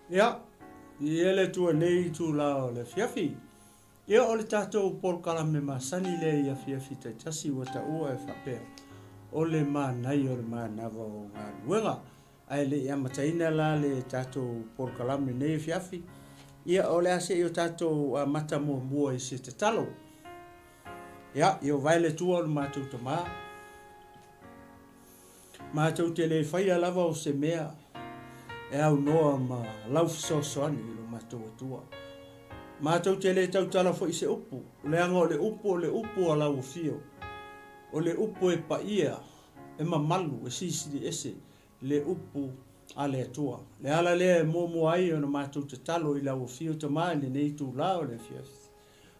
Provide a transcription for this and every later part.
Ia, i le Atua nei itulā o le afiafi. Ia, o le tatou polokalame masani lea i afiafi taitasi ua taua e faapea, o le manaia o le manava o galuega. Ae le i amataina la le tatou polokalame nei afiafi, ia, o le a se i o tatou amata muamua i se tatalo. Ia, Ieova e le Atua o le matou Tama, Matou te le faia lava o se mea e aunoa ma lau fesoasoani i lo matou Atua. Matou te le tautala foi i se upu, leaga o le upu o le upu a lau afio, o le upu e paia, e mamalu, e silisili ese le upu a le Atua. Le ala lea e muamua ai ona matou tatalo i lau afio Tama i lenei itula o le afiafi.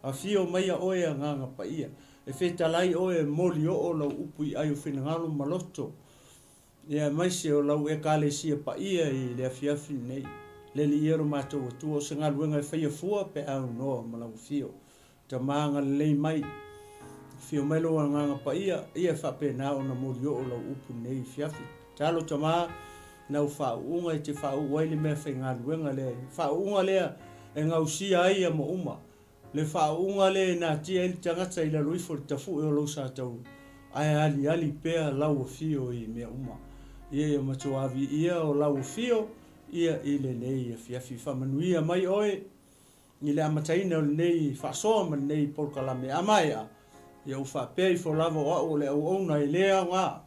Afio maia oe Agaga Paia, e fetalai oe e moli oo lau upu i ai o finagalo ma loto, ia aemaise o lau Ekalesia paia i le afiafi lenei. Le Alii lo matou Atua, o se galuega e faia fua pe a aunoa ma lau afio. Tama agalelei mai, afio mai lou Agaga Paia, ia e faapena ona moli oo lau upu lenei afiafi. Talo Tama, lau faauuga e te faauu ai le mea faigaluega lea, le faauuga lea e gausia ai ia ma uma, le faauuga lea e natia ai le tagata i lalo ifo o le tafue o lou sa taulu, ae aliali pea lau afio i mea uma. Ia ia matua viia o lau afio ia i lenei afiafi. Faamanuia mai oe I le amataina o lenei faasoa ma lenei polokalame a maea, ia ua faapea ifo lava o au o le auauna e le aoga,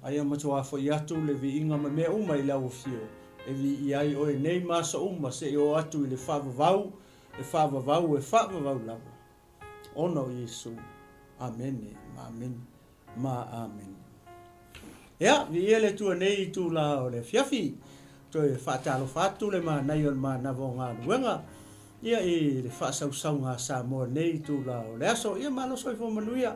a ia matuā foi atu le viiga ma mea uma i lau afio, e viia ai oe nei ma aso uma seia oo atu i le faavavau, e faavavau, e faavavau lava, ona o Iesu. Amene ma amene ma amene. Ia, viia le Atua nei itula o le afiafi. Toe faatalofa atu le manaia o le manava o galuega ia i le faasausauga a Samoa nei itula o le aso. Ia malo soifua manuia,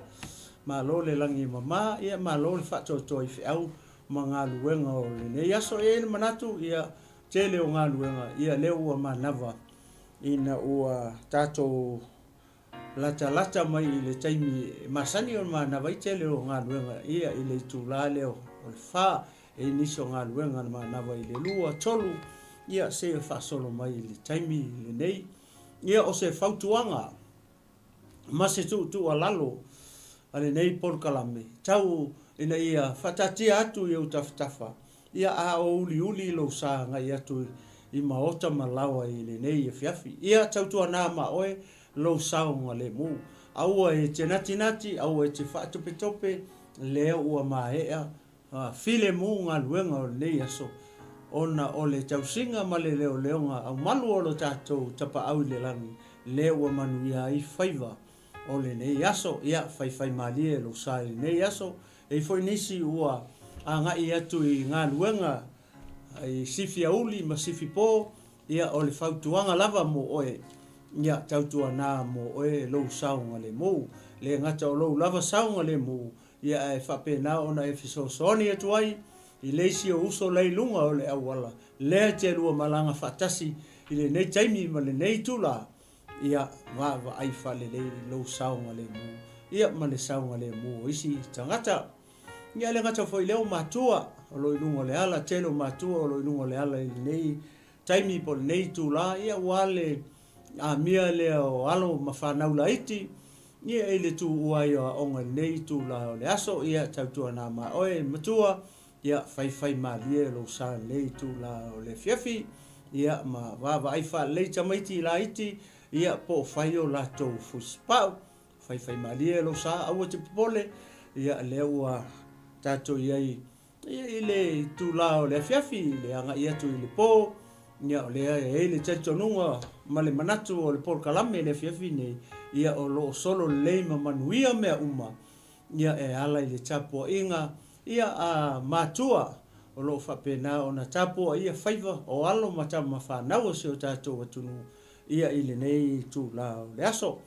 malo le lagi e mama, ia malo le faatoatoa i feau ma galuega o lenei aso. E i ai le manatu, ia tele o galuega, ia lea ua manava ina ua tatou latalata mai i le taimi e masani ona manava ai tele o galuega ia i le itula lea o le fa, e i ai nisi o galuega na manava i le 2, 3, ia seia faasolo mai i le taimi lenei. Ia o se fautuaga ma se tuutuualalo a lenei polokalame, tau ina ia faataatia atu i ou tafatafa, ia a o uliuli lou sa agai atu i maota ma laoa i lenei afiafi. Ia tautuana ma oe lou saogalemu. Aua e te natinati, aua e te faatopetope, lea ua maea filemu galuega o lenei aso, ona o le tausiga ma le leoleoga aumalu o lo tatou Tapaau i le Lagi, lea ua manuia ai faiva o lenei aso. Ia, faifaimalie lou sa i lenei aso. E i ai foi nisi ua agai atu i galuega i sifi auli ma sifi po, ia o le fautuaga lava mo oe, ia tautuana mo oe lou saogalemu. Le gata o lou lava saogalemu, ia ae faapena ona e fesoasoani atu ai i le isi o uso la i luga o le auala lea e te lua malaga faatasi i lenei taimi ma lenei itula, ia vaavaai faalelei lou saogalemu, ia ma le saogalemu o isi tagata. Ia e le gata foi i lea o matua o lo o i luga o le ala, tele o matua o lo o i luga o le ala i lenei taimi po o lenei itula, ia aua le amia lea o alo ma fanau laiti, ia i le tuua ai o aoga i lenei itula o le aso, ia tautuana ma oe matua, ia faifaimalie lou sa i lenei itula o le afiafi, ia ma vaavaai faalelei tamaiti laiti, ia po o fai o latou fusipau. Faifaimalie lou sa, aua te popole, ia lea ua tatou i ai i le itula o le afiafi, i le agai atu i le po, ia o lea e i ai le talitonuga ma le manatu o le polokalame i le afiafi nei, ia o lo o solo lelei ma manuia mea uma, ia e ala i le tapuaiga ia a matua o lo o faapena ona tapuaia faiva o alo ma tama fanau o si o tatou atunuu ia i lenei itula o le aso.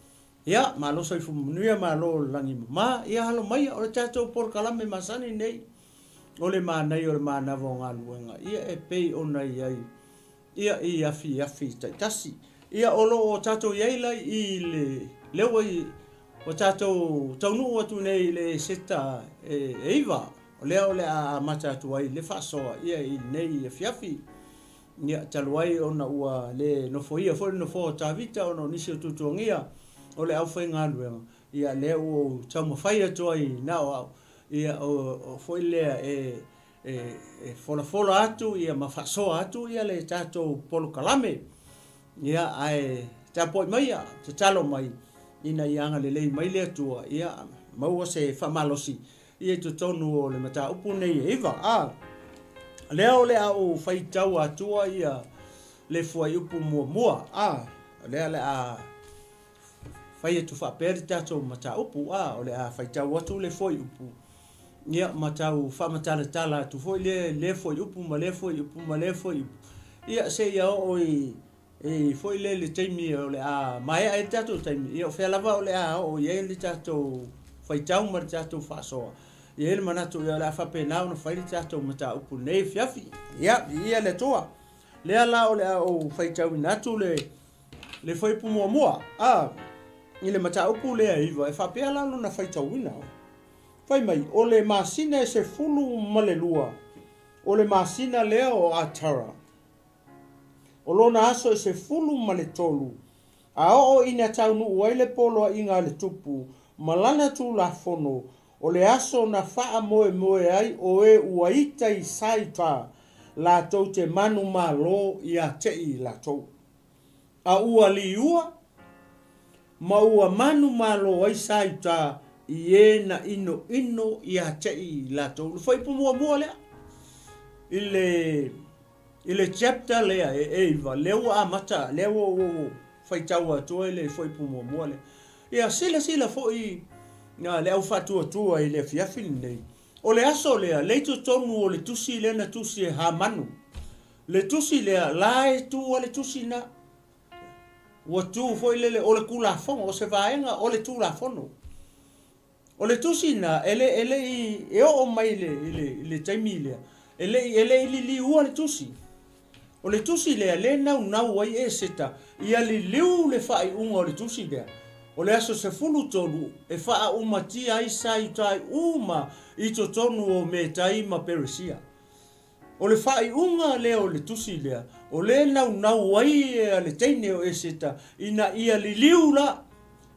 Ia, malo soifua manuia, malo le lagi mama. Ia alo maia, o le tatou polokalame masani nei, o le manaia o le manava o galuega, ia e pei ona i ai ia i afiafi taitasi. Ia o lo o tatou i ai la i le, lea ua i, ua tatou taunuu atu nei i le Eseta e 9, o lea o le a amata atu ai le faasoa ia i lenei afiafi. Ia, talu ai ona ua le nofoia foi le nofoa o Tavita ona o nisi o tuatuagia o le aufaigaluega, ia lea ua ou taumafai atu ai na o au, ia o foi lea e e folafola atu ia ma faasoa atu ia le tatou polokalame. Ia ae tapuai maia, tatalo mai ina ia agalelei mai le Atua, ia maua se faamalosi ia i totonu o le mataupu nei e iva. A lea o le a ou faitau atua ia le fuaiupu muamua. A lea le a fai atu faapea le tatou mataupu. A o le a faitau atu le fuaiupu ia ma tau faamatalatala atu foi lea lea fuaiupu ma lea fuaiupu ma lea fuaiupu ia seia oo i i foi lea le taimi o le a maea ai le tatou taimi, ia o fea lava o le a oo i ai le tatou faitau ma le tatou faasoa. E i ai le manatu ia o le a faapena ona fai le tatou mataupu nei afiafi. Ia, viia le Atua. Lea la o le a ou faitauina atu le le fuaiupu muamua, a, i le mataupu lea e iva, e faapea la lona faitauina. Fai mai, o le masina e 12, o le masina lea o Atara. O lona aso e 13, a oo ina taunuu ai le poloaiga a le tupu ma lana tulafono, o le aso na faamoemoe ai o e ua ita i Saiuta latou te manumalo ia te i latou. A ua liua, ma ua manumalo ai Saiuta i e na inoino ia te i latou. O le fuaiupu muamua lea i le I le chapter lea e 9, lea ua amata, lea ua ou faitau atu ai le fuaiupu muamua lea. Ia silasila foi le au faatuatua i le afiafi lenei, o le aso lea, lea i totonu o le tusi lea na tusi e Hamanu. Le tusi lea, la e tu a le tusi na. Ua tu foi lele, o le Tulafono, o se vaega o le Tulafono. O le tusi lena, e le, e le i, e oo mai i le, i le, i le taimi lea, e le i, e le i liliua le tusi. O le tusi lea, lea e naunau ai Eseta ia liliu le faaiuga o le tusi lea. O le aso 13 e faaaumatia ai Saiutai uma i totonu o Metai ma Peresia. O le faaiuga lea o le tusi lea, o lea e naunau ai le teine o Eseta ina ia liliu la,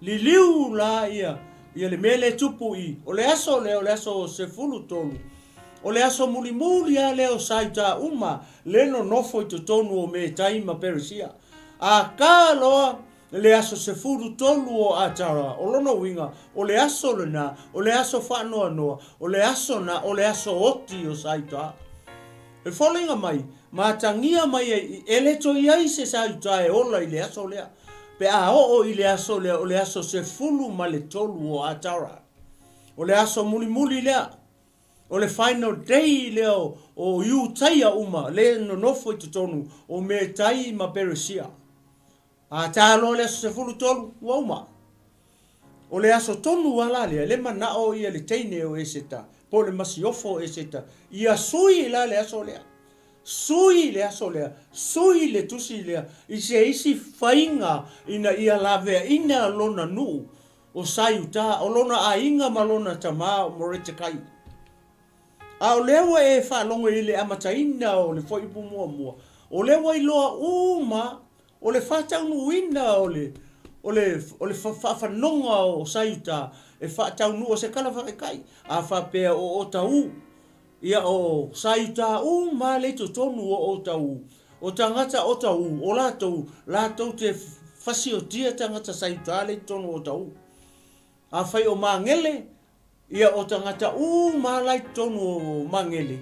liliu la ia, ia le mea lea e tupu i, o le aso lea o le aso 13, o le aso mulimuli lava lea o Saiuta uma le nonofo i totonu o Metai ma Peresia. A ka loa le aso 13 o Atara, o lona uiga, o le aso lena, o le aso faanoanoa, o le aso na, o le aso oti o Saiuta. E foliga mai, matagia mai ai, e le toe i ai se Saiuta e ola i le aso lea, pe a oo i le aso lea, o le aso 13 o Atara. O le aso mulimuli lea, o le final day lea o Iutaia uma, le nonofo i totonu o Metai ma Peresia. A ta loa le aso 13, ua uma. O le aso tonu lava la lea, le manao ia le teine o Eseta, po o le masiofo o Eseta, ia sui la le aso lea. Sui le aso lea, sui le tusi lea i se isi faiga ina ia laveaina lona nuu o Saiuta, o lona aiga ma lona tama o Moretekai. A o lea ua e faalogo i le amataina o le fuaiupu muamua, o lea ua iloa uma o le faataunuuina o le, o le, o le faafanoga o Saiuta e faataunuu o se tala faataitai. A faapea o Otauu, ia o Saiuta uma lea i totonu o Otauu, o tagata Otauu, o latou, latou te fasiotia tagata Saiuta lea i totonu o Otauu. Afai o Magele, Ia, o tagata uma la i totonu o Magele,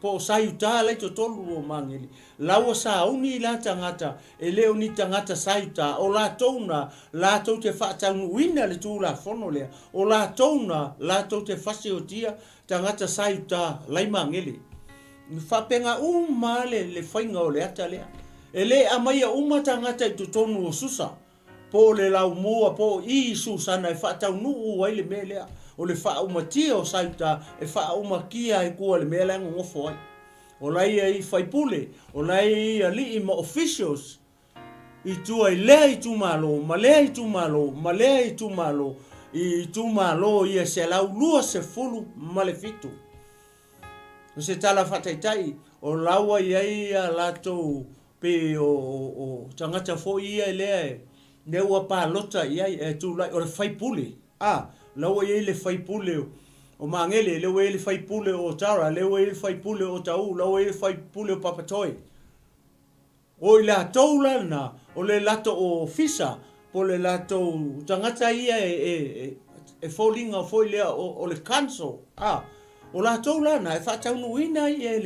po o Saiuta la i totonu o Magele, la ua sauni la tagata, e le o ni tagata Saiuta, o latou na, latou te faataunuuina le Tulafono lea, o latou na, latou te fasiotia tagata Saiuta la i Magele. E faapena uma le, le faiga o le ata lea. E le aumaia uma tagata i totonu o Susa, po o le laumua, po o i Susana e faataunuu ai le mea lea, o le faaumatia o Saiuta e faaumatia ai tua le mea la e nonofo ai. O la e i ai faipule, o la e i ai alii ma officials i tua i lea itumalo ma lea itumalo ma lea itumalo i itumalo ia 127. O se tala faataitai, o la ua i ai a latou. Pei o tagata foi ia lea e lea ua palota i ai e tulai o le faipule a la ua i ai le faipule o Magele, lea ua i ai le faipule o Otara, lea ua i ai le faipule o Tauu, la ua i ai le faipule o Papatoe. O i latou la lena o le latou ofisa po o le latou tagata ia e foliga foi lea o le council a o latou la na e faataunuuina ai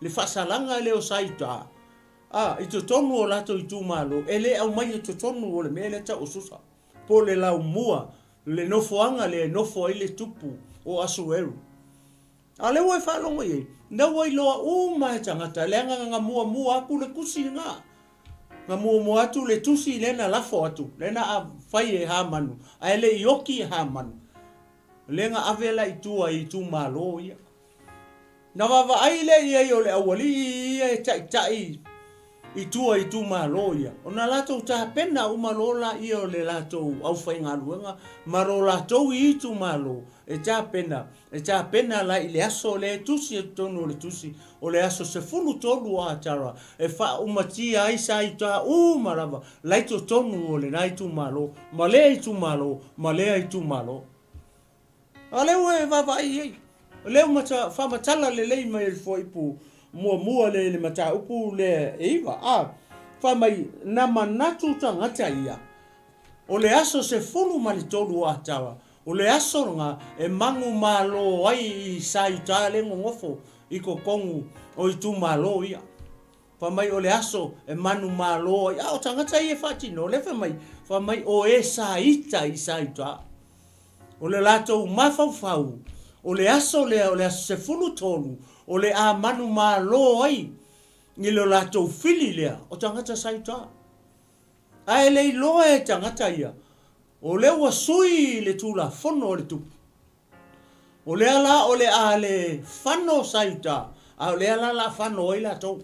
le faasalaga lea o Saiuta a i totonu o latou itumalo e le aumaia i totonu o le mea lea tau o Susa po o le laumua le nofoaga lea e nofo ai le tupu o Asueru. A o lea ua e faalogo i ai, lea ua iloa uma e tagata, leaga na muamua atu le tusi lena. Na muamua atu le tusi lea na lafo atu, lea na fai e Hamanu, ae le i oti Hamanu. Lea na ave la i tua i itumalo ia. Na vaavaai lea i ai o le aualii ia e taitai i tua i itumalo ia, ona latou tapena uma loa laia o le latou aufaigaluega ma lo latou i itumalo e tapena, e tapena la i le aso lea e tusi i totonu o le tusi, o le aso 13 o Atara e faaumatia ai sa Iuta uma lava la i totonu o lena itumalo ma lea itumalo ma lea itumalo. A o lea ua e vaavaai i ai, o lea ua faamatala lelei mai e le fuaiupu muamua lea i le mataupu lea e 9, a, fai mai, Na manatu tagata ia, o le aso 13 o Atara, o le aso lena e manumalo ai i Saiuta le nonofo i totonu o itumalo ia. Fai mai o le aso e manumalo ai, a o tagata ia e faatino, o lea fai mai, fai mai o e sa ita i Saiuta. O le latou mafaufau, o le aso lea o le aso 13, o le a manumalo ai i lo latou fili lea o tagata sa i uta. Ae le iloa e tagata ia, o lea ua sui le Tulafono a le Tupu. O lea la o le a le fano sa i uta, a o lea la o le a fano ai latou.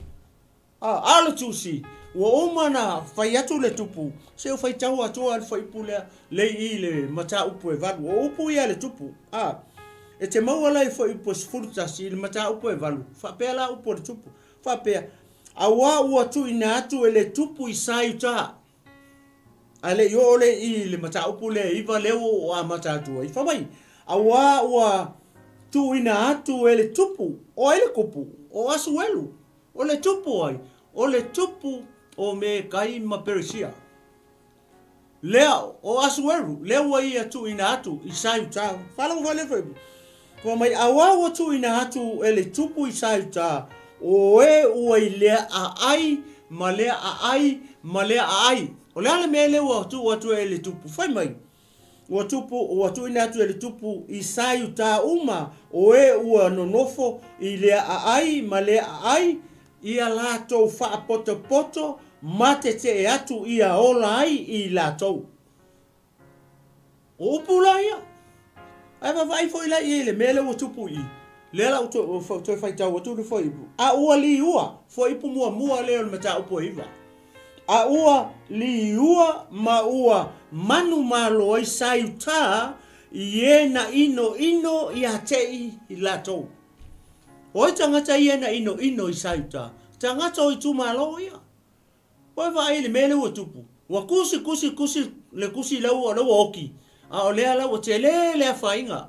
A, a o le tusi, ua uma ona fai atu le tupu, se o faitau atoa le fuaiupu lea, lei i le mataupu e valu. O upu ia a le tupu, a, e te maua la i fuaiupu e 11 i le mataupu e valu, faapea la upu a le tupu, faapea, Auā ua tuuina atu e le tupu i Saiuta. Ae le i oo lea i le mataupu lea e 9 lea ua ou amata atu ai, fai mai, Auā ua tuuina atu e le tupu, o ai le tupu? O Asuelu. O le tupu ai? O le tupu o Metai ma Peresia. Lea, o Asueru, lea ua ia tuuina atu i Saiuta. Faalogo foi lea fuaiupu. Fai mai, Auā ua tuuina atu e le tupu i Saiuta, o e ua i lea aai ma lea aai ma lea aai. O le a le mea lea ua tuu atu e le tupu? Fai mai, Ua tupu, ua tuuina atu e le tupu i Saiuta uma o e ua nonofo i lea aai ma lea aai, ia latou faapotopoto ma tetee atu ia ola ai i latou. O upu la ia. Ae vaavaai foi la i ai i le mea lea ua tupu i i. Lea la ua toe faitau atu le fuaiupu. A ua liua, fuaiupu muamua lea o le mataupu e 9. A ua liua ma ua manumalo ai Saiuta i e na inoino ia te i latou. O ai tagata ia na inoino i Saiuta? Tagata o itumalo ia. Ua e vaai i le mea lea ua tupu? Ua kusi, kusi, kusi le kusi lea ua, lea ua oki, a o lea la ua tele le afaina.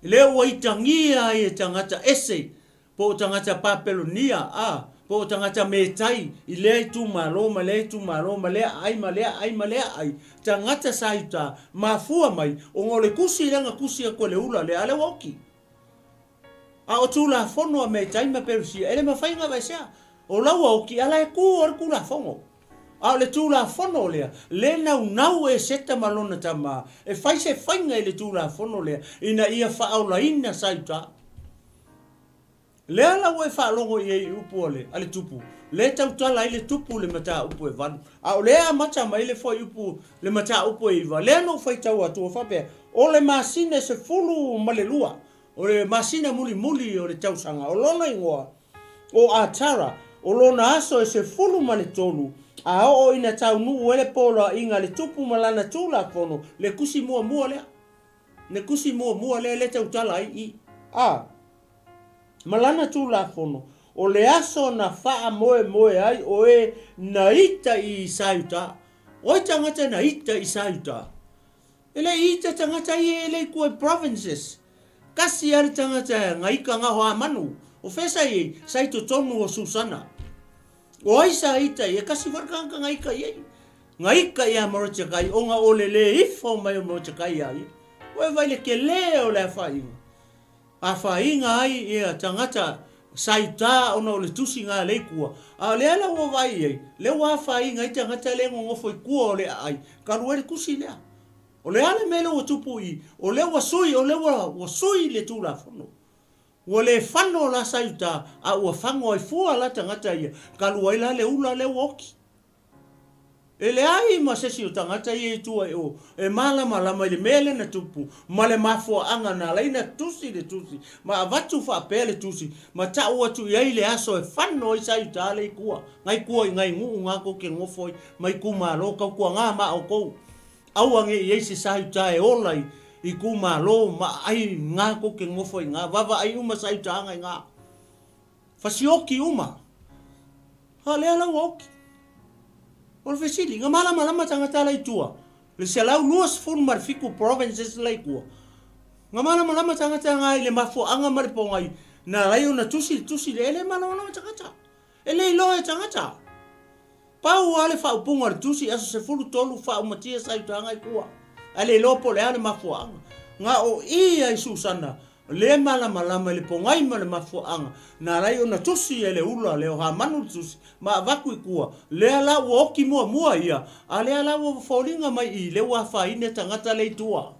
Lea ua itagia ai e tagata ese, po o tagata Papelonia, a, po o tagata Metai i lea itumalo ma lea itumalo ma lea aai ma lea aai ma lea aai, tagata sa i uta, mafua mai ona o le kusi lea na kusi atu e le ula lea, a lea ua oki. A o Tulafono a Metai ma Perusia, e le mafai ona aveesea. O la ua oki, a la e tu o le Tulafono. A o le Tulafono lea, le naunau Eseta ma lona tama e fai se faiga i le Tulafono lea, ina ia faaolaina Saiuta. Lea la ua e faalogo i ai i upu a le, a le tupu, lea e tautala ai le tupu i le mataupu e valu. A o lea e amata mai le fuaiupu, le mataupu e iva, lea na ou faitau atu ua faapea, O le masina e 12, o le masina mulimuli o le tausaga, o lona igoa, o Atara, o lona aso e 13, a oo ina taunuu ai le poloaiga a le tupu ma lana Tulafono, le tusi muamua lea, le tusi muamua lea lea e tautala ai i, a, ma lana Tulafono. O le aso na faamoemoe ai o e na ita i Saiuta. O ai tagata na ita i Saiuta? E le i ita tagata ia e le i kua i provinces. Kasi a le tagata nga ika nga hoa manu. O fea sa i ai? Sa i totonu o Susana. O ai sa ita i ai? Kasi foi le tagata nga ika i ai. Nga ika ia Morotekai ona o le le ifo mai o Morotekai ia ia. Ua e vai le kele o le afainga. Afainga ai ia tagata sa i uta ona o le tusi nga le i kua. A o le ala ua vaai i ai, lea ua afainga ai tagata le nonofo i kua o le aai, kalu ai le tusi lea. O le a le mea lea ua tupu i i? O lea ua sui, o lea ua, ua sui le Tulafono. Ua le fano la sa i uta, a ua fago ai fua la tagata ia, kalu ai la le ula lea ua oti. E leai ma se isi o tagata ia i tua i o e malamalama i le mea lea na tupu ma le mafuaaga na ala ai na tusi le tusi ma avatu faapea le tusi ma tau atu i ai le aso e fano ai sa Iuta le ikua ngai kua i ngai nuu nga kou ke ngofo ai ma ikumalo kaukuaga ma oukou aua nge i ai se sa Iuta e ola i ikumalo ma ai nga kou ke ngofo ai nga vava ai uma sa Iuta ngai nga Fasioki uma. A lea la ua oki. O le fesili, nga malamalama tagata la i tua, le 127 provinces la i tua, nga malamalama tagata nga i le mafuaaga ma le pogai na alai ona tusi le tusi lea, e le malamalama tagata. E le iloa e tagata. Pau lava le faaupuga o le tusi, aso 13 faaumatia sa i utaga i tua. Ae le iloa po o le a le mafuaaga. Na o i ai Susana, le malamalama i le pogai ma le mafuaaga, na ala ai ona tusi e le ula le o Hamanu le tusi, ma avatu i tua, lea la ua oti muamua ia, a lea la ua foliga mai i le ua afaina tagata le i tua.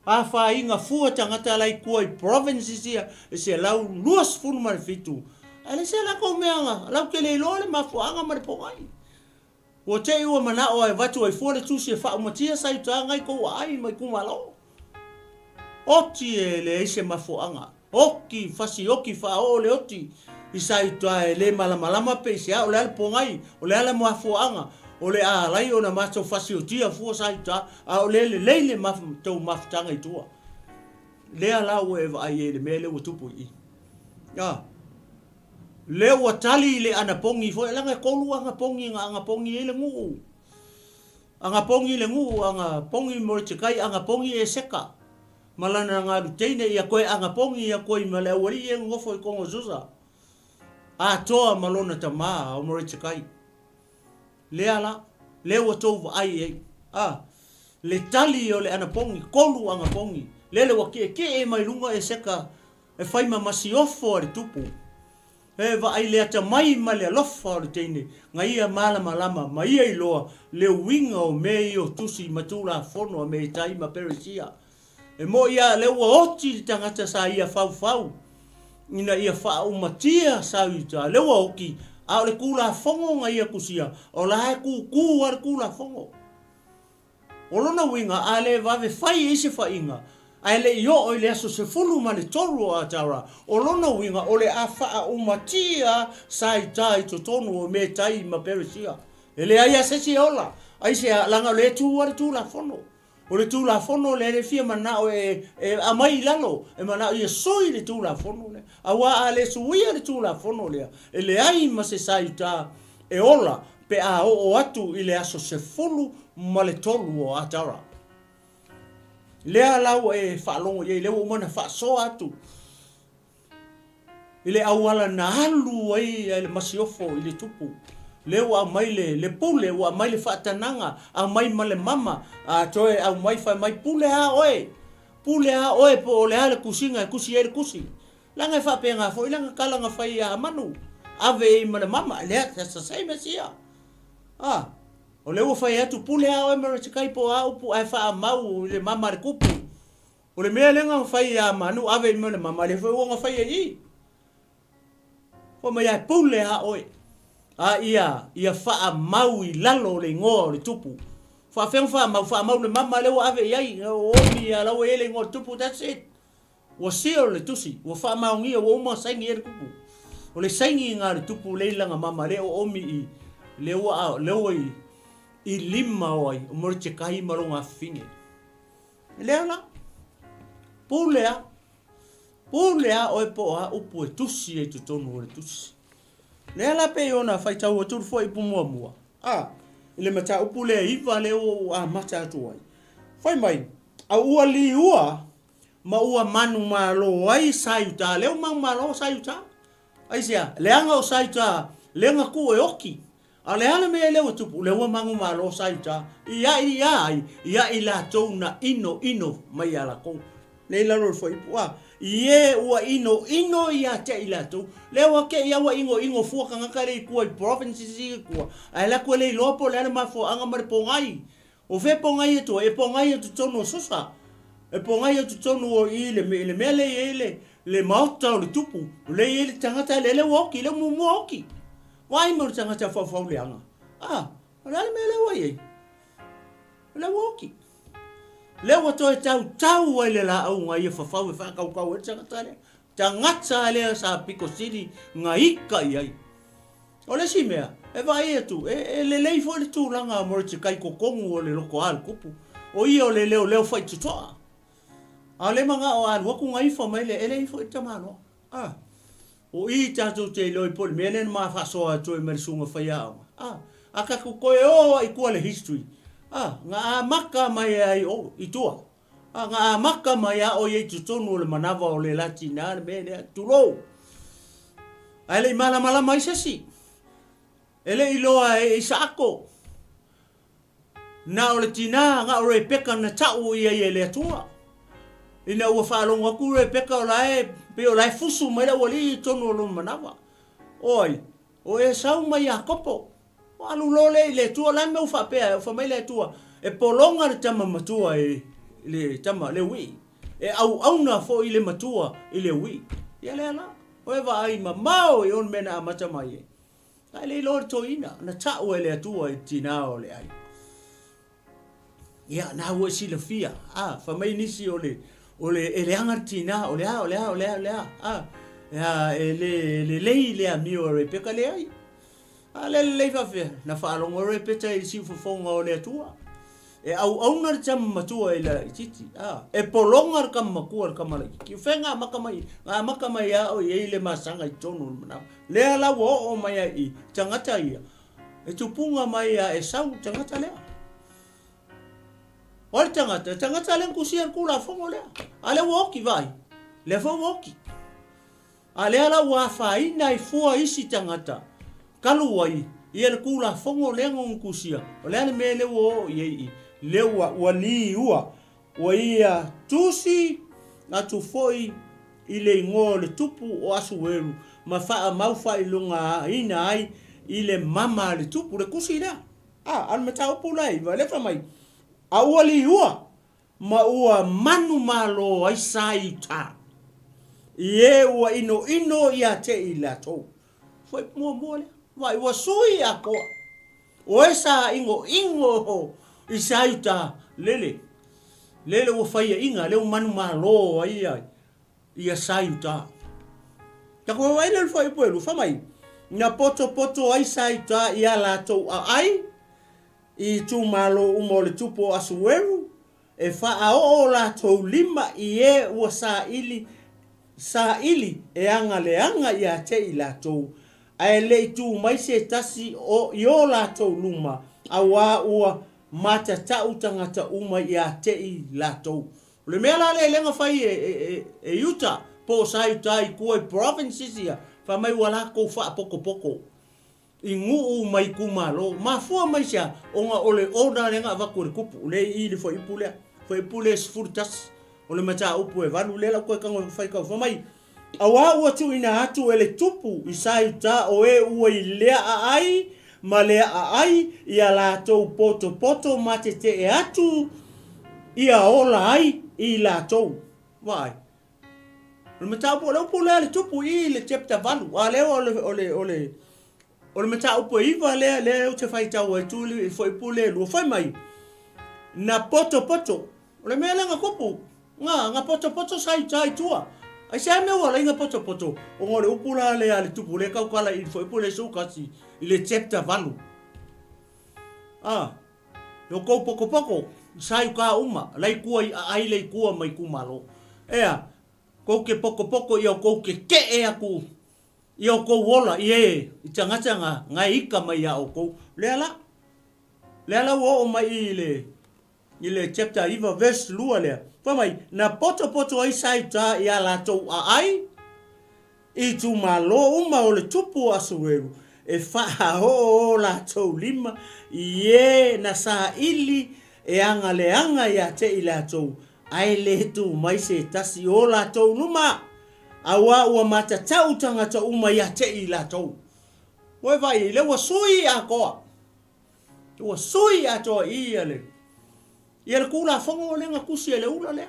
Afaina fua tagata la i tua i provinces ia e 127, ae leai se latou mea latou te le iloa le mafuaaga ma le pogai. Ua te i ua manao e avatu ai fua le tusi e faaumatia sa i uta ngai kou aai ma itumalo. Oti e leai se mafuaaga. Oti, fasioki, faaoo le oti i sa i uta e le malamalama pe i se a, o le a le pogai, o le a le mafuaaga, o le a alai ona matou fasiotia fua sa i uta, a o le lelei le tou mafutaga i tua. Lea la ua e vaai ai i le mea lea ua tupu i i. A. Lea ua tali i le anapogi foi, leaga e kolu anapogi na anapogi ai le nuu. Anapogi le nuu, anapogi Moretekai, anapogi Eseka ma lana galu teine, ia toe anapogi atu ai ma le aualii e nonofo i totonu o Susa, atoa ma lona tama o Moretekai. Lea la, lea ua tou vaai i ai, a, le tali o le anapogi, kolu anapogi, lele ua tietie mai luga Eseka E fai ma masiofo a le tupu. E vaai le atamai ma le alofa o le teine, na ia malamalama ma ia iloa le uiga o mea ia o tusi ma tulafono a Metai ma Peresia. E moʻi a lea ua oti le tagata sa ia faufau ina ia faaumatia sa Iuta, lea ua oti, a o le tulafono na ia tusia, o la e kukū a le tulafono. O lona uiga, a le vave fai ai se faiga, ae le i oo i le aso 13 o Atara, o lona uiga o le a faaaumatia sa i tai totonu o Metai ma Peresia. E leai a se isi e ola, aisea, leaga o lea e tu lava le Tulafono. O le Tulafono lea e fia manao e aumai i lalo, e manao ia sui le Tulafono lea. Aua a le suia le Tulafono lea, e leai ma se sa i uta e ola pe a oo atu i le aso 13 o Atara. Lea la ua e faalogo i ai, lea ua uma ona faasoa atu i le auala na alu ai le masiofo i le tupu. Lea ua aumai le, le pule, ua aumai le faatanaga, aumai ma le mama, a toe aumai fai mai, pule a oe, pule a oe po o le a le tusiga e tusi ai le tusi. Leaga e faapena foi lana tala na fai ia Hamanu, ave i ma le mama, lea, that's the same as here. Ah, o lea ua fai atu, pule a oe Mordecai po o a upu ae faamau i le mama a le tupu. O le mea lea na fai ia Hamanu, ave i ma le mama, lea foi ua na faia i i. Fai mai ae pule a oe, a ia, ia faamau i lalo o le igoa o le tupu. Faafefea ona faamau? Faamau le mama lea ua ave i ai, o omi a la ua i ai le igoa o le tupu, that's it. Ua seal le tusi, ua faamaonia, ua uma saini ai le tupu. O le saini ina a le tupu lea i lana mama, lea o omi i, lea ua, lea ua i, i lima o ai, o Moritekai ma lona afafine. Lea la, pule a. Pule a oe po o a upu e tusi ai i totonu o le tusi. Lea la pei ona faitau atu le fuaiupu muamua, a, i le mataupu lea e 9 lea ua ou amata atu ai. Fai mai, A ua liua ma ua manumalo ai Saiuta, lea ua manumalo Saiuta. Aisea? Leaga o Saiuta lea na tuu e oti. A o le a le mea lea ua tupu? Lea ua manumalo Saiuta ia ia ai, ia i latou na inoino mai ia latou. Lea i lalo o le fuaiupu a, i e ua inoino ia te i latou. Lea ua te i a ua inoino fua tagata lea i tua i provinces ia i tua, ae alu atu e le iloa po o le a le mafuaaga ma le pogai. O fea e pogai atu ai? E pogai atu totonu o Susa. E pogai atu totonu o i le, i le mea lea e i ai le, le maota o le tupu, lea e i ai le tagata lea, lea ua oti, lea ua muamua oti. Vaai mai o le tagata faufau leaga. A, o le a le mea lea ua i ai? O lea ua oti. Lea ua toe tautau ai le laau na ia fafau e faatautau ai le tagata lea. Tagata lea sa pito sili na ika i ai. O le isi mea, e vaai atu, e, e lelei foi le tulaga mo le tikai totonu o le lotoa o le tupu. O ia o le leoleo faitotoa. A o le manao a alu atu gaifo mai le, e leai foi le tamaloa. A, o i tatou te iloa ai po o le mea lea na ma faasoa atu ai ma le susuga faiaoga. A, a tatou toe o ai i tua le history, a, na amata mai ai o, i tua. A, na amata mai a o i ai i totonu o le manava o le la tina le mea lea, tulou. Ae le i malamalama ai se isi. E le i iloa e Isaako. Na o le tina, na o Rebeka na tau i ai e le Atua. Ina ua faalogo atu Rebeka o la e, pei o la e fusu mai le aualii i totonu o lona manava. O ai? O Esau ma Iakopo. Ua alu loa lea i le Atua, o le a le mea ua faapea ai? Ua fai mai le Atua, E pologa le tama matua i le tama le uii, e auauna foi le matua i le uii. Ia lea la, o e vaai mamao i ona mea na amata mai ai. Ae le iloa le toeaina, na tau e le Atua i le tina o le ai. Ia, na ua e silafia, a, fai mai nisi o le, o le, e leaga le tina, o le a, o le a, o le a, o le a, a, a e le lelei le amio a Rebeka, leai. A le lelei faafefea, na faalogo Rebeka i le siufofoga o le Atua. E auauna le tama matua i le laitiiti, a, e pologa le tama matua i le tama laitiiti. O fea na amata mai, na amata mai a o i ai le masaga i totonu o le manawa. Lea la ua oo mai ai i tagata ia, E tupuga mai ia Esau le tagata lea. O le tagata, le tagata lea na tusia le Tulafono lea. A lea ua oti, vaai. Lea foi ua oti. A lea la ua afaina ai fua isi tagata talu ai ia le Tulafono lea na ona tusia. O le a le mea lea ua oo i ai i? Lea ua, ua liua, ua ia tusi atu foi i le igoa o le tupu o Asueru ma faamau faailogaina ai i le mama a le tupu, le tusi lea. A, a o le mataupu la e iva, lea fai mai, A ua liua ma ua manumalo ai sa i uta, i e ua inoino ia te i latou. Foi muamua lea. Vaai, ua sui atoa. O e sa inoino i sa i uta, lele. Lele ua faiaina, lea ua manumalo ai ia, ia sa i uta. Taku vaai lea i le fuaiupu e lua, fai mai, na potopoto ai sa i uta i a latou aai, i itumalo uma o le tupu o Asueru, e faaoo o latou lima i e ua saili, saili e agaleaga ia te i latou, ae le i tu mai se tasi o i o latou luma, auā ua matatau tagata uma ia te i latou. O le mea la lea lea na fai e, e, e, e Iuta, po o sa Iuta i tua i provinces ia, fai mai ua latou faapotopoto i nuu ma itumalo. Mafua mai se a? Ona o le order lea na avatu e le tupu, lea i i le fuaiupu lea, fuaiupu lea e 11, o le mataupu e 8 lea la ua toe tago e faitau. Fai mai, Auā ua tuuina atu e le tupu i Saiuta o e ua i lea aai ma lea aai i a latou potopoto ma tetee atu ia ola ai i latou. Vaai. O le mataupu, o le upu lea a le tupu i i le chapter 8, a lea o le, o le, o le, o le mataupu e 9 lea, lea ou te faitau ai tu i le fuaiupu lea e 2, fai mai, na potopoto. O le mea lea na tupu, na, na potopoto sa i uta i tua. Aisea mea ua ala ai na potopoto? Ona o le upu la lea a le tupu lea e tautala i le fuaiupu lea e 11 i le chapter 8. A, lo tou potopoto, sa i uta uma, la i tua i aai la i tua ma itumalo. Ea. Kou ke pokopoko i o kou kekeʻe aku i o kou ola i e i tagata nga nga e ika mai iā ʻoukou. Lea la. Lea la ua oo mai i le i le chapter 9 verse 2 lea. Fai mai, na potopoto ai Saitā iā lātou aʻai i itumalo uma o le tupu o Asueru e faaoo o lātou lima i e na saili e agaleaga iā te i lātou Ae le tū mai se tasi o latou luma, auā ua matatau tagata uma ia te i latou. Ua e vaai, lea ua sui atoa. Ua sui atoa i ia le, ia le Tulafono lea na tusi e le ula lea.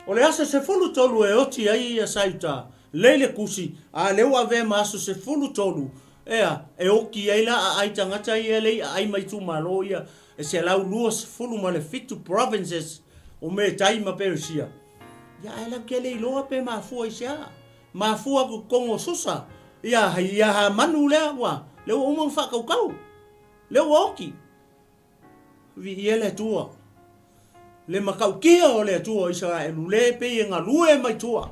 O le aso 13 e oti ai ia Saiuta, lei le tusi, a lea ua avea ma aso 13, ea, e oti ai la aai tagata ia lei aai mai itumalo ia e 127 provinces o Metai ma Perisia. Ia ae latou te le iloa pe mafua i se a. Mafua atu i totonu o Susa, ia, ia Hamanu lea ua, lea ua uma ona faatautau, lea ua oti. Viia le Atua. Le matautia o le Atua o Isaraelu, le pei e galue mai tua.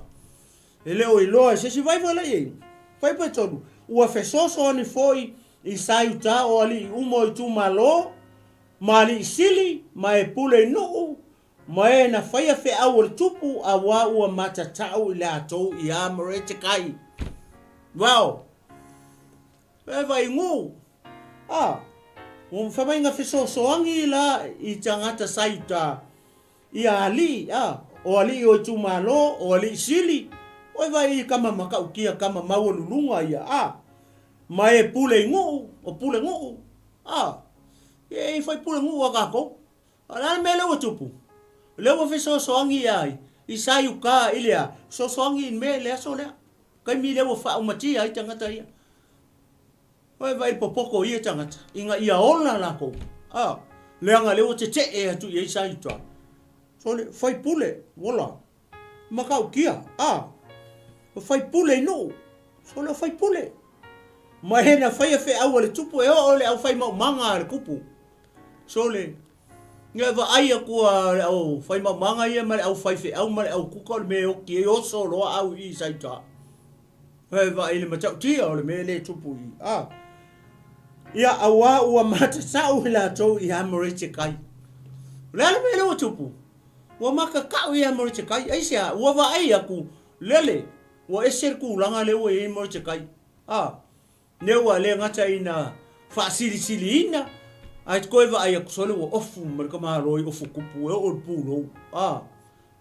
E le o iloa e se isi vaivai la i ai. Fuaiupu 3, Ua fesoasoani foi i Saiuta o alii uma o itumalo, ma alii sili, ma e pule i nuu, ma e na faia feau o le tupu, auā ua matatau i latou iā Moretekai. Wow! E vai nuu! A! Ua fai mai na fesoasoani la i tagata Saiuta Ia alii, a, o alii o itumalo, o alii sili, oi vai i kama matautia kama maualuluga ia, a, ma e pule i nuu, o pule nuu, a, ia e fai pule nuu a kakou. A o le a le mea lea ua tupu? O lea ua fesoasoani ia ai, i Saiuka i le a, fesoasoani i le mea i le aso lea, taimi lea ua faaumatia ai tagata ia. Oi vai popoto ia tagata ina ia ola lakou, a, leaga lea ua tetee atu i ai Saiuta. Sole, faipule, ola, matautia, a, o faipule i nuu, sole o faipule. Ma e na faia feau a le tupu e oo le au fai maumaga a le tupu. Sole, ia e vaai atu a le au fai maumaga ia ma le au fai feau ma le au kuka o le mea e oti ai oso loa au i Saiuta. E vaai i le matautia o le mea lea e tupu i a. Ia, auā ua matatau i latou iā Moretekai. O le a le mea lea ua tupu? Ua matatau iā Moretekai. Aisea? Ua vaai atu, lele, ua ese le tulaga lea ua i ai Moretekai. A, lea ua le gata ina faasilisiliina, ae toe vaai atu sole ua ofu ma le tamaloa i ofu tupu e oo i le pulou. A.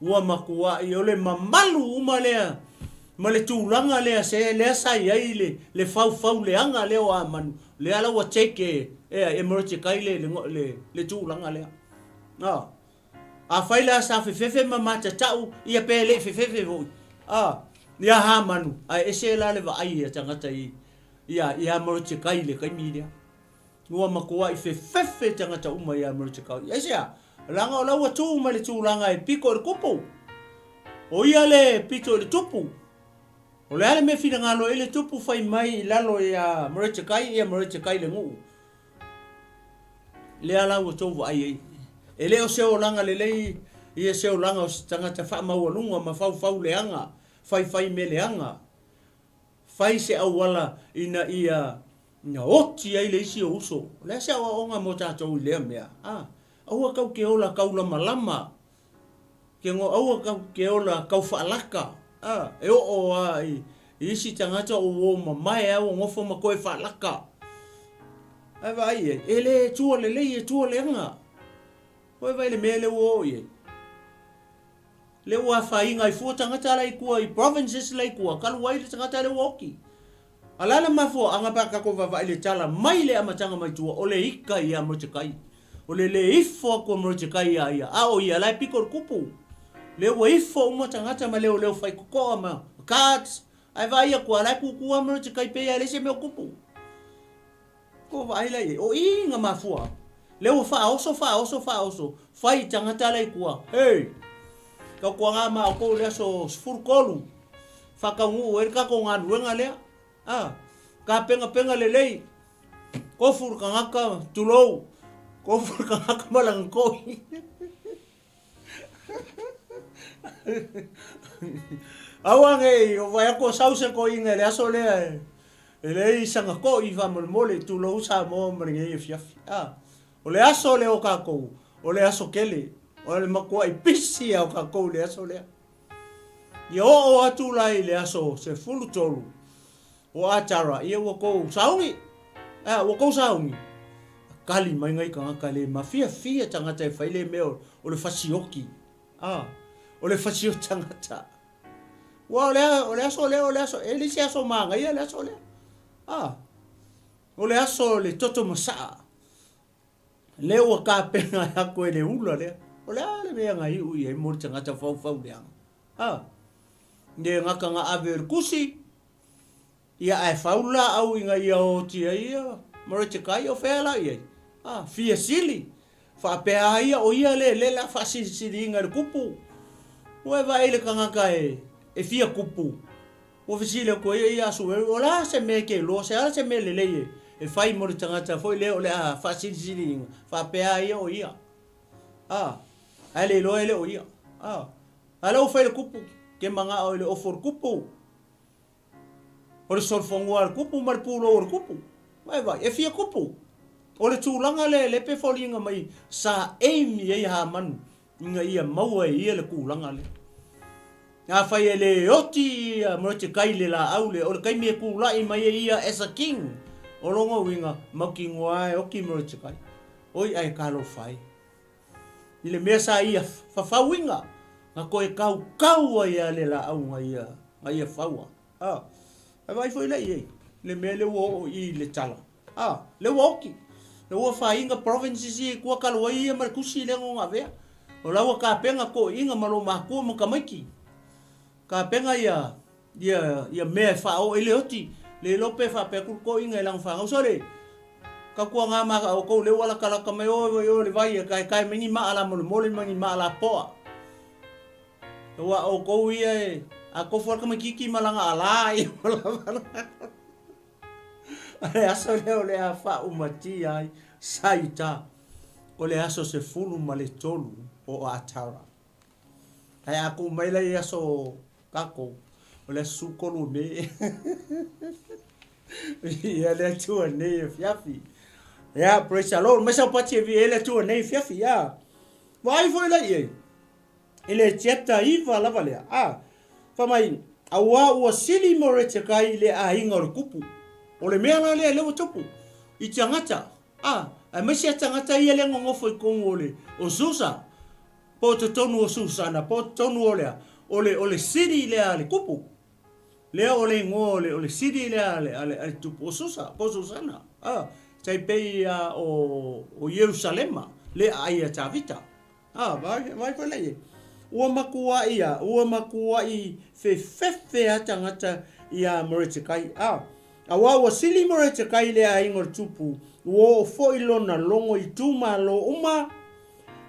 Ua matuai o le mamalu uma lea ma le tulaga lea se lea sa i ai le le faufau leaga lea o Amanu, lea la ua take e e Mordecai le le le tulaga lea. A afai la sa fefefe ma matatau ia pe le i fefefe foi a ia Hamanu, ae ese la le vaai a tagata i ia ia Mordecai i le taimi lea. Ua matuai fefefe tagata uma iā Mordecai. Aisea? Leaga o la ua tu mai le tulaga e pito i le tupu. O ia le pito i le tupu. O le a le mea finagalo ai le tupu fai mai i lalo iā Mordecai, ia Mordecai le nuu. Lea la ua tou vaai ai. E le o se olaga lelei ia se olaga o se tagata faamaualuga ma faufau leaga, faifai mea leaga. Fai se auala ina ia Na oti ai le isi o uso. O le a se aoaoga mo tatou i lea mea? A, aua kau ke ola kau lamalama, ke ngo aua kau ke ola kau faalaka. A, e oo a i, i isi tagata o uo mamae a ua nofo ma koe faalaka. Ae vaai i ai, e le tua lelei e tua leaga. Koe vaai i le mea lea ua oo i ai. Lea ua afaina ai fua tagata la i tua i provinces la i tua, talu ai le tagata lea ua oti. A le a le mafuaaga pe a tatou vaavaai i le tala mai le amataga mai tua, o le ika ia Mordecai. O le le ifo atu o Mordecai iā ia, a o ia la e pito i le tupu. Lea ua ifo uma tagata ma leoleo faitotoa ma guards, ae vaai atu a la e tutu lava Mordecai pei lava e leai se mea o tupu. Ua vaai la i ai, o i na mafua. Lea ua faaoso, faaoso, faaoso, fai i tagata la i tua. Hei! Tautuaga ma outou i le aso 13, faataunuu ai le tatou galuega lea. A, tapenapena lelei, tofu le tagata, tulou, tofu le tagata ma lana toi. Aua nei o vae atu o sau se toeaina i le aso lea e leai sana to'i faamolemole, tulou Samoa ma lenei afiafi. A, o le aso lea o tatou, o le aso tele, o le matuai pisi lava o tatou i le aso lea. Ia oo atu la i le aso 13 o Atara, ia ua tou sauni, a, ua tou sauni, tali mai nai tagata le mafiafia tagata e fai le mea o le fasioti. A, o le fasioti tagata. Ua o le, o le aso lea, o le aso, e le se aso manaia le aso lea. A, o le aso o le toto masaa. Lea ua tapena atu e le ula lea. O le a le mea na iu i ai mo le tagata faufau leaga? A, le gata na ave o le kusi, ia ae fau le laau ina ia oti ai ia Moretekai, o fea la i ai? A, fia sili, faapea a ia o ia le le la faasilisiliina e le kupu. Ua e vaai i le tagata e fia kupu, Ua fesili atu ai ia Asueru, O le a se mea e te iloa, se a se mea lelei e fai mo le tagata foi lea o le a faasilisiliina, faapea a ia o ia. A, ae le iloa e le o ia. A, a lea ua fai le kupu, ke manao i le ofo o le kupu, o le solofanua a le kupu ma le pulou o le kupu. Vaai, vaai, e fia kupu. O le tulaga lea lea pe foliga mai sa aim i ai Hamanu ina ia maua e ia le tulaga lea. Afai e le oti ia Moretekai i le laau lea, o le taimi e tulai mai ai ia as a king, o lona uiga, mautinoa e oti Moretekai. Oi ae talofa e. I le mea sa ia fafauina, na toe tautau ai lava le laau na ia, na ia faua. A, ae vaai foi la i ai, le mea lea ua oo i i le tala. A, lea ua oti. Lea ua faiga provinces ia i tua talu ai ia ma le tusi lea na ona avea. O la ua tapena toeaiina ma loomatua ma tamaiti. Tapena ia, ia, ia mea e faaoo ai le oti. Le iloa pe faapea atu le toeaina i lana fanau. Sole, tautuana ma outou lea ua latalata mai oe i o le vai e taetae mai ni maa lamolemole ma ni maa lapoa. Aua outou ia e, a tofu lava le tamaititi ma lana alā ia ua lava. O le aso lea o le a faaumatia ai Saita, o le aso 13 o Atara. Ae a tuu mai la i aso tatou, o le aso 13 o Me. Ia le Atua nei afiafi. Yeah, praise the Lord. Mai saupati e viia ai le Atua nei afiafi. Yeah. Vaai foi la i ai. I le chapter 9 lava lea, a, fai mai, Auā ua sili Moretekai i le aiga o le kupu. O le mea la lea, lea ua tupu i tagata, a, aemaise a tagata ia lea nonofo i totonu o le, o Susa, po o totonu o Susana, po o totonu o le a, o le, o le sili lea a le kupu. Lea o le igoa o le, o le sili lea a le, a le, a le tupu o Susa, po o Susana, a, tai pei a o, o Ierusalema, le aai a Tavita. A, vaai, vaai koe lei e. Ua matuai a, ua matuai fefefe a tagata iā Moretekai. A, auā ua sili Moretekai i le aiga o le tupu, ua oo foi lona logo i itumalo uma,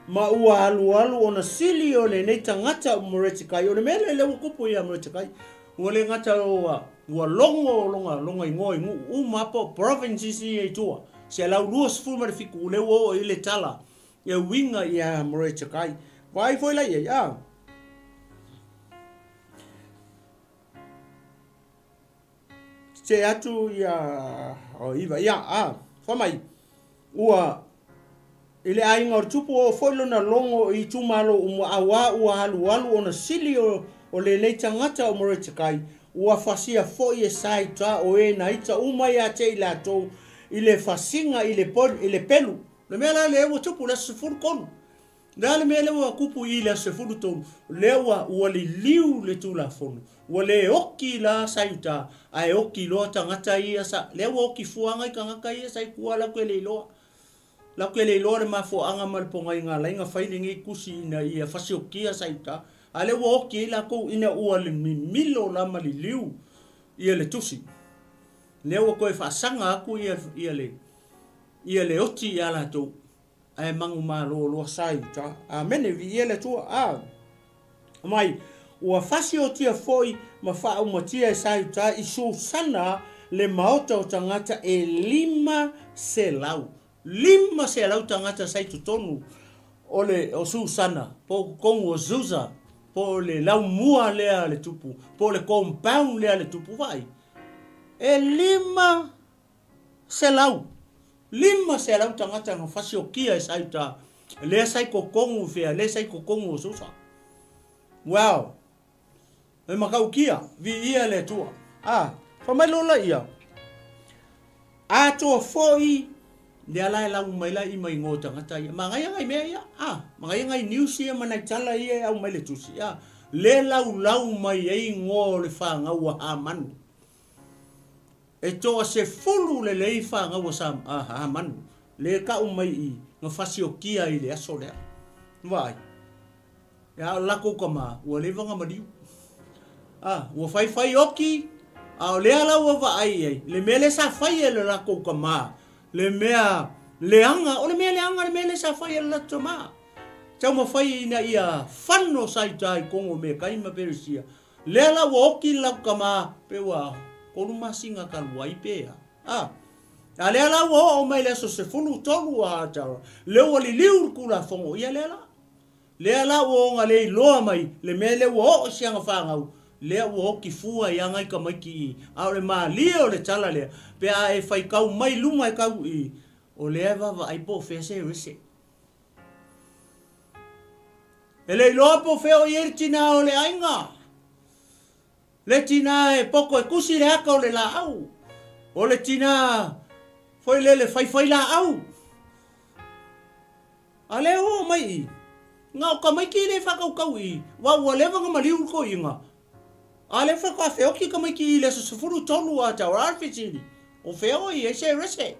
ma ua alualu ona sili o lenei tagata o Moretekai. O le mea lea lea ua tupu iā Moretekai, ua le gata ua, ua logo lona, lona igoa i nuu uma po o provinces ia i tua, 127, lea ua oo i le tala E uiga iā Moretekai. Vaai foi la i ai, a. Tetee atu ia, o iva, ia, a, fai mai, ua, i le aiga o le tupu oo foi lona logo i itumalo uma auā ua alualu ona sili o, o lenei tagata o Moretekai, ua fasia foi e Saita o e na ita uma ia te i latou i le fasiga i le, i le pelu. O le mea la lea ua tupu i le aso 13. O le a le mea lea ua tupu i le aso 13? O lea ua, ua liliu le Tulafono. Ua le oki la sa i uta, ae oki loa tagata ia sa, lea ua oki fua ngai tagata ia sa i tua latou te le iloa. Latou te le iloa le mafuaaga ma le pogaiga alai na fai lenei tusi ina ia fasiokia sa i uta. A lea ua oki ai latou ina ua mimilo la ma liliu ia le tusi. Lea ua toe faasaga atu ia, ia le, ia le oti ia latou, ae manumalo loa sa i uta. Amene, viia le Atua. A mai, ua fasiotia foi ma faaumatia e sa i uta i Susana le maota o tagata e 500. 500 tagata sa i totonu o le o Susana, po o totonu o Susa. po o le laumua lea a le tupu, po o le compound lea a le tupu, vaai, e 500, 500 tagata na fasiokia e Saita, lea sa i totonu i fea, lea sa i totonu o Susa. Wow! E matautia, viia le Atua. A, fai mai loa laia, Atoa foi lea la e lau mai la i maigoa o tagata ia. Manaia nai mea ia, a, manaia nai news ia ma nai tala ia e aumai le tusi, a, le laulau mai ai igoa o le fanau a Hamanu. E toasefulu lelei fanau a Hamanu, le tau mai i na fasiokia i le aso lea. Vaai. A o le latou tama, ua leva ona maliu. A, ua faifai oki, a o lea la ua vaai i ai, le mea lea sa fai e le latou tama, le mea leaga, o le mea leaga le mea lea sa fai e le latou tama. Taumafai ina ia fano sa i uta i totonu o Metai ma Peresia. Lea la ua oki le latou tama, pe ua 3 masina talu ai pe a. A, a lea la ua oo mai i le aso 13 o Atara, lea ua liliu le Tulafono, ia lea la. Lea la ua ona le iloa mai le mea lea ua oo i si ana fanau, lea ua oti fua i ana i tamaiti i, a o le malie o le tala lea, pe a e faitau mai luma e tau i, o lea e vaavaai po o fea se rese. E le iloa po o fea o i ai le tina o le aiga. Le tina e poto e tusi le ata o le laau. O le tina foi lele faifai laau. A lea ua oo mai i, na o tamaiti le faatautau i, aua ua leva ona maliu le toeaina. A lea faatoa feoti tamaiti i le aso 13 a tau a le fesili, o fea o i ai se rese?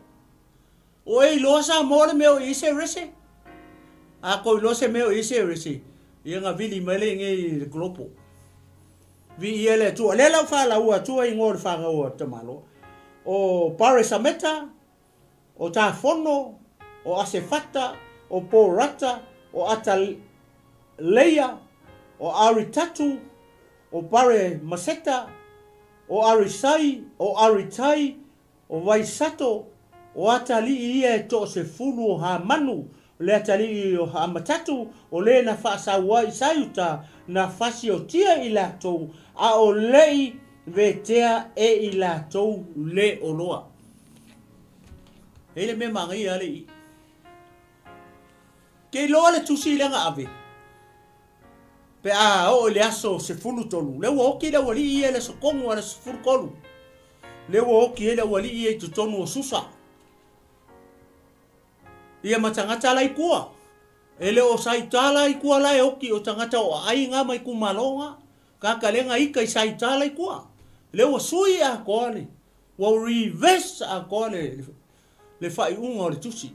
O e iloa Samoa le mea o i ai se rese? A kou iloa se mea o i ai se rese, ia na vili mai lea i inei i le kolopo. Viia le Atua. Lea la ua faalaua atua igoa o le fanau a tamaloa. O Paresameta, o Tafono, o Asefata, o Porata, o Ataleia, o Aritatu, o Paremaseta, o Arisai, o Aritai, o Vaisato, o atalii ia e toasefulu o Hamanu, le atalii o Hamatatu, o le na faasaua i Saiuta, na fasiotia i latou, a o lei vetea e i latou le oloa. E i le mea manaia a le i. Ke iloa le tusi lea na ave, pe a oo i le aso 13, lea ua oti le aualii ia i le aso tonu a le 13, lea ua oti ai le aualii ia i totonu o Susa. Ia ma tagata la i tua. E le o Saita la i tua la e oti o tagata o aai nga ma itumalo nga. Kaka lea nga ika i Saita la i tua. Lea ua sui atoa le, ua reverse atoa le, le faaiuga o le tusi.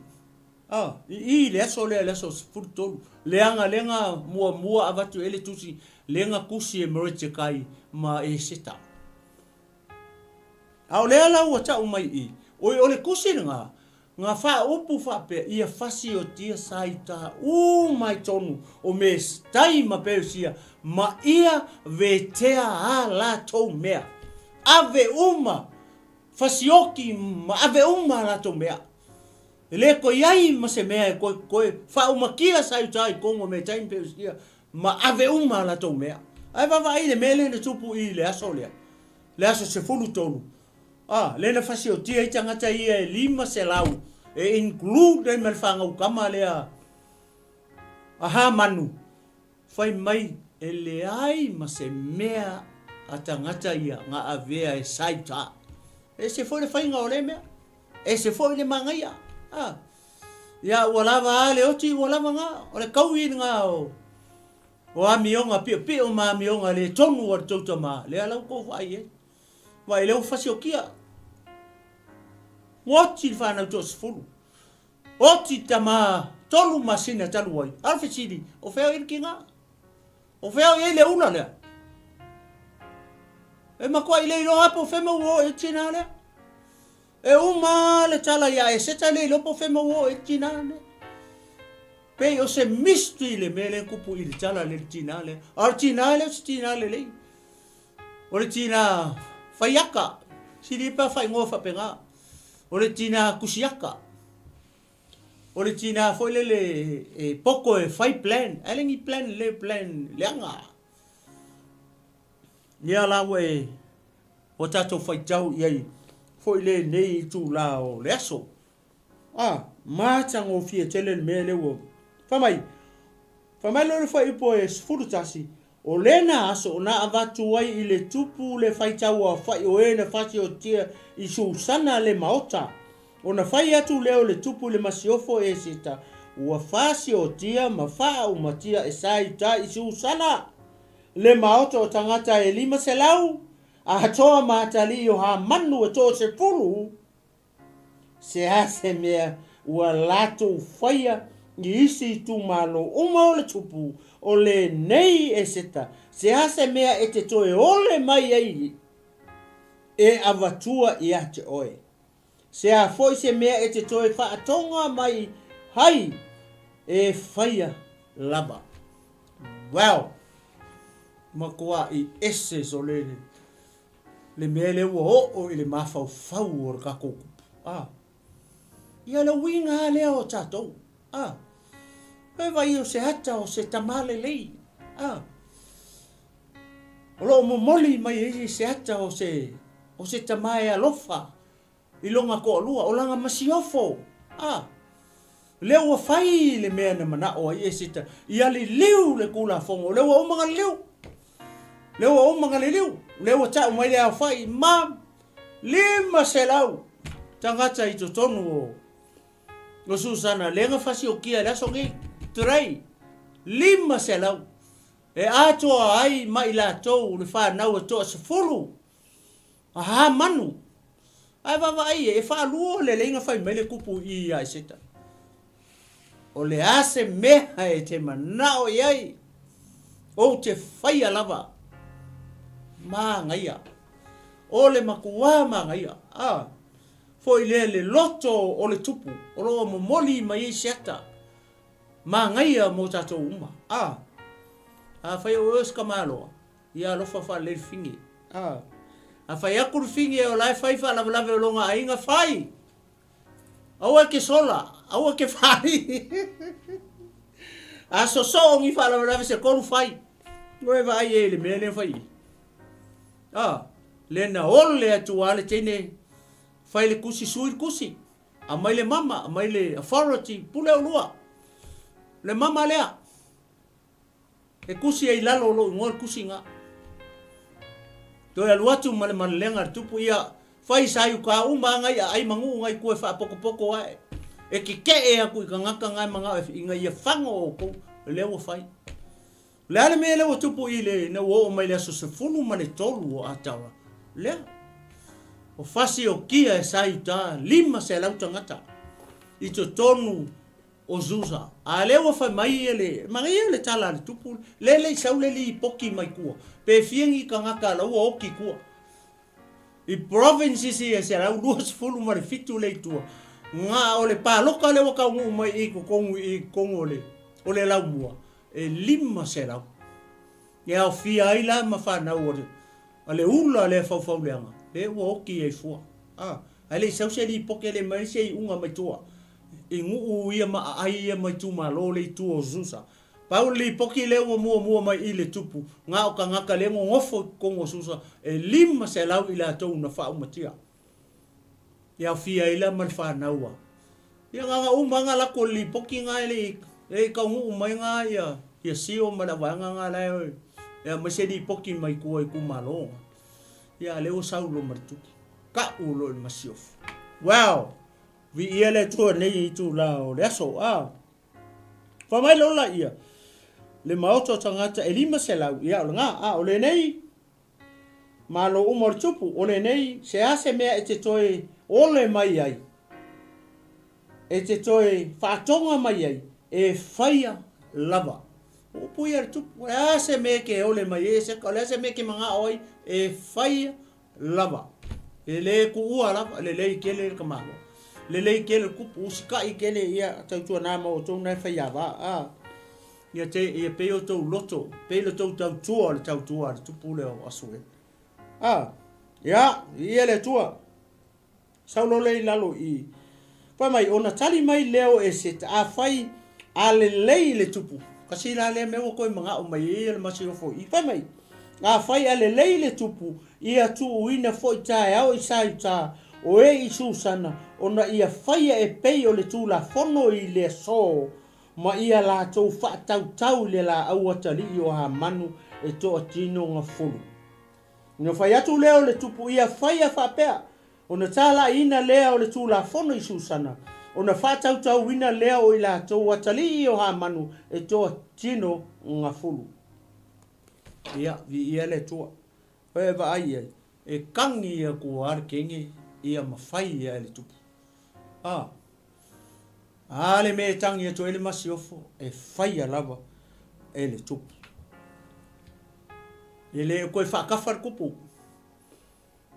A, i i le aso lea, le aso 13, leaga lea na muamua avatu ai le tusi, lea na tusi e Moretekai ma Eseta. A o lea la ua tau mai i, oi o le tusi lena, na faaupu faapea, ia fasiotia Saita uma i tonu o Mestai ma Peresia ma ia vetea a latou mea. Ave uma, fasioki ma ave uma a latou mea. E le toe i ai ma se mea e toe toe faaumatia Saita i tonu o Mestai ma Peresia ma ave uma a latou mea. Ae vaavaai i le mea lea na tupu i le aso lea, le aso 13, A, lea na fasiotia ai tagata ia e 500 e include ai ma le fanau tama lea a Hamanu, fai mai e leai ma se mea a tagata ia na avea e Saita. E ese foi le faiga o lea mea, ese foi le manaia. A, ia ua lava a le oti ua lava na, o le taui lena o o amioga piopio ma amioga le tonu a le tou tama, lea la ua tou vaai ai. Vaai lea ua fasiokia. Ua oti le fanau toasefulu. Oti tama 3 masina talu ai. A o le fesili, o fea o i ai le tiga? O fea o i ai le ula lea? E matuai le iloa lava po o fea mea ua oo i ai le tina lea. E uma le tala ia Eseta le iloa po o fea mea ua oo i ai le tina lea. Pei o se mystery le mea lea e tupu i le tala lea i le tina lea. A o le tina lea o se tina lelei. O le tina faiaka, sili ai pe a faaigoa faapena. O le tina tusiaka. O le tina foi lele e poto e fai plan. Ae le ni plan lelei o plan leaga. Ia la ua e ua tatou faitau i ai foi lenei itulā o le aso. A, matagofie tele le mea lea ua fai mai. Fai mai loa le fuaiupu e 11, O lena aso na avatu ai i le tupu le faitauaofai o e na fasiotia i Susana le maota. Ona fai atu lea o le tupu i le masiofo e Eseta, ua fasiotia ma faaumatia e Saiuta i Susana le maota o tagata e 500, atoa ma atalii o Hamanu e toasefulu. Se a se mea ua latou faia i isi itumalo uma o le tupu o lenei Eseta, se a se mea e te toe ole mai ai e avatua ia te oe? Se a foi se mea e te toe faatoga mai ai e faia lava? Well, matuai ese sole le mea lea ua oo i le mafaufau o le tatou tupu. A. Ia le uiga lava lea o tatou. A. E vai o se ata o se tama lelei. A. O lo o momoli mai ai se ata o se, o se tama e alofa i lona toalua, o lana masiofo. A. Lea ua fai le mea na manao ai Eseta, ia liliu le Tulafono, o lea ua uma ona liliu. Lea ua uma ona liliu. Lea ua tau mai le aofai ma 500 tagata i totonu o o Susana, lea na fasiokia i le aso nei, today, 500 e atoa ai ma i latou le fanau e toasefulu. Aha manu! Ae vaavaai e, e faalua lelei na fai mai le kupu i ia Eseta. O le a se mea e te manao i ai, ou te faia lava. Manaia. O le makuā manaia. A, foi lea le loto o le tupu, o lo o momoli mai ai se ata. Manaia mo tatou uma. A, afai o oe o se tamaloa, Ia alofa faalelei le fine. A. A fai atu le fine o la e fai faalavelave o lona aiga, fai! Aua e te sola, aua e te fai. A sosoo ni faalavelave se tolu, fai. Ua e vaai e i le mea lea fai i. A, le na ole atu a le teine, fai le kusi, sui le kusi. Aumai le mama, aumai le authority, pule olua. Le mama lea. E kusi ai i lalo o lou igoa le kusi ga. Toe alu atu ma le malelega a le tupu, ia, fai sa i uka uma a ngai aai ma nuu ngai kua e faapokopoko ae. E keke'e aku i kagaka nga e manao e ina ia fago oukou, lea ua fai. O le a le mea lea ua tupu i le ina ua oo mai le aso 13 o Atara, lea. O fasi o kia e sa i uta 500 tagata i totonu O Zuza. A lea ua fai mai ia le, manaia le tala a le tupu, le le i sau le lipoti mai tua, pe fia ni tagata la ua oti tua. I provinces ia 127 le i tua, na o le paloka lea ua taunuu mai i totonu i totonu o le, o le laumua, e 500. E aofia ai la ma fanau a le, a le ula lea faufauleaga, lea ua oti ai fua. A, ae le i sau se lipoti, e le mai se iuga mai tua. I nuu ia ma aai ia ma itumalo le itu o Susa. Pau le lipoti lea ua muamua mai i le tupu, na o tagata lea nonofo i totonu o Susa, e 500 i latou na faaumatia. E aofia ai la ma le fanau a. Ia na ona uma lava na latou le lipoti na e le i, e le i taunuu mai na ia, ia Sio ma le vaega na la e, e aumai se lipoti mai tua i itumalo na. Ia a lea ua sau loa ma le tupu. Kau loa i le masiofo. Well! Viia le Atua nei itulā o le aso. A Fai mai lola ia, le maota o tagata e 500, ia o lena, a o lenei malo uma o le tupu, o lenei, se a se mea e te toe ole mai ai, e te toe faatoga mai ai, e faia lava. O upu ia a le tupu, o le a se mea e te ole mai ai, o le a se mea e te manao ai, e faia lava. E le tuua lava, lelei tele le tamaloa. Lelei tele le tupu, usitai tele ia tautuana ma outou na e faiava. A, ia te, ia pei outou loto, pei lo tou tautua o le tautua a le tupu lea o Asuelu. A, ia, ia le Atua. Sau loa lea i lalo i. Fai mai, ona tali mai lea o Eseta, afai a lelei le tupu, kasi la lea mea ua toe manao mai ai le masiofo i. Fai mai, Afai a lelei le tupu, ia tuuina foi taeao i Saiuta o e i Susana, ona ia faia e pei o le Tulafono i le aso, ma ia latou faatautau i le laau atalii o Hamanu e toatino gafulu. Ona fai atu lea o le tupu, ia faia faapea, Ona talaiina lea o le Tulafono i Susana, ona faatautauina lea o i latou atalii o Hamanu e toatino gafulu. Ia, viia le Atua. Oe e vaai i ai, e kagi atu lava le kege ia ma fai ia e le tupu. A, a le mea e tagi atu ai le masiofo, e faia lava e le tupu. E le o toe faatafa le tupu.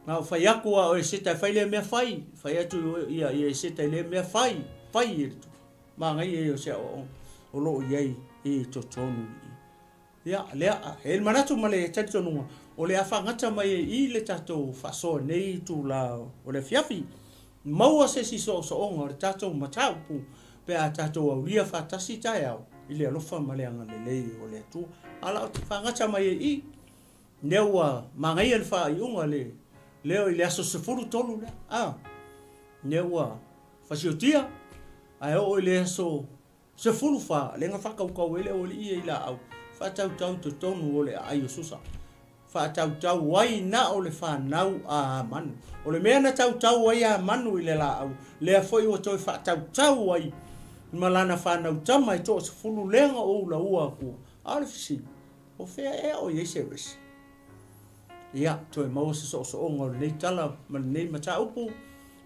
Na ou fai atu a o Eseta e fai lea mea fai, fai atu ia ia Eseta i lea mea fai, fai e le tupu. Manaia ia o se aoaoga o lo o i ai i totonu i i. Ia, lea, e i ai le manatu ma le talitonuga, o le a faagata mai ai i i le tatou faasoa i lenei itula o le afiafi. Maua se isi soosooga o le tatou mataupu pe a tatou aulia faatasi taeao i le alofa ma le agalelei o le Atua. A o la e faagata mai ai i i. Lea ua manaia le faaiuga le leo i le aso 13 lea, a, lea ua fasiotia, ae oo i le aso 14, lea na faatautau ai le aualii ia i laau, faatautau i totonu o le aai o Susa. Faatautau ai na o le fanau a Hamanu. O le mea na tautau ai Hamanu i le laau, lea foi ua toe faatautau ai ma lana fanau tama e toasefulu lea na ou laua atua. A o le fesili, O fea ea o i ai Seresi? Ia, toe maua se soosooga o lenei tala ma lenei mataupu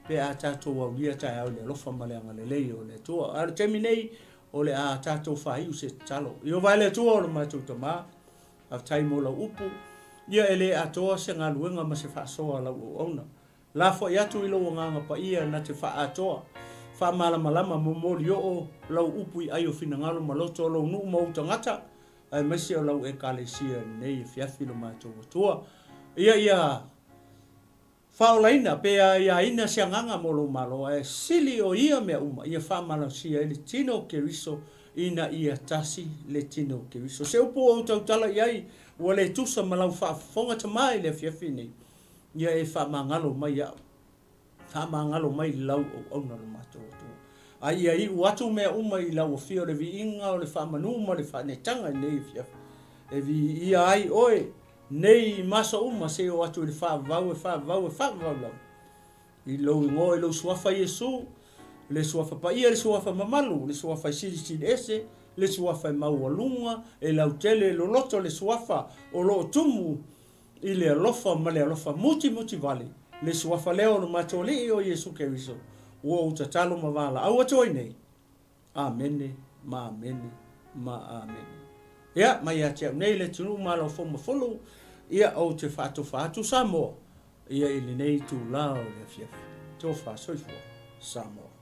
pe a tatou aulia taeao i le alofa ma le agalelei o le Atua. A o le taimi nei, o le a tatou faaiu se tatalo. Ieova e le Atua o lo matou Tama, faafetai mo lau upu, ia e le atoa se galuega ma se faasoa a lau auauna. Lafoai atu i lou Agaga Paia na te faaatoa, faamalamalama, momoli oo lau upu i ai o finagalo ma loto o lou nuu ma ou tagata, aemaise o lau Ekalesia i lenei afiafi lo matou Atua. Ia ia faaolaina pe aiaina se agaga mo lou Malo, ae sili o ia mea uma, ia faamalosia ai le tino o Keriso ina ia tasi le tino o Keriso. Se upu ua ou tautala i ai, ua le tusa ma lau faafofoga tama i le afiafi nei, Ia e faamagalo mai iaʻu, faamagalo mai lau auauna lo matou Atua. A ia iu atu mea uma i lau afio le viiga o le faamanu ma le faaneetaga i lenei afiafi, e viia ai oe nei i maso uma seia oo atu i le faavavau e faavavau e faavavau lava. I lou igoa i lou suafa Iesu, le suafa paia, le suafa mamalu, le suafa e silisili ese, le suafa e maualuga, e lautele, e loloto, le suafa o lo o tumu i le alofa ma le alofa mutimuti vale, le suafa lea o lo matou Alii o Iesu Keriso, ua ou tatalo ma valaau atu ai nei. Amene ma amene ma amene. Ia, mai ia te au nei le atunuu Malo Foumafulu, ia ou te faatofa atu Samoa, ia i lenei itula o le afiafi. Tofa soifua Samoa.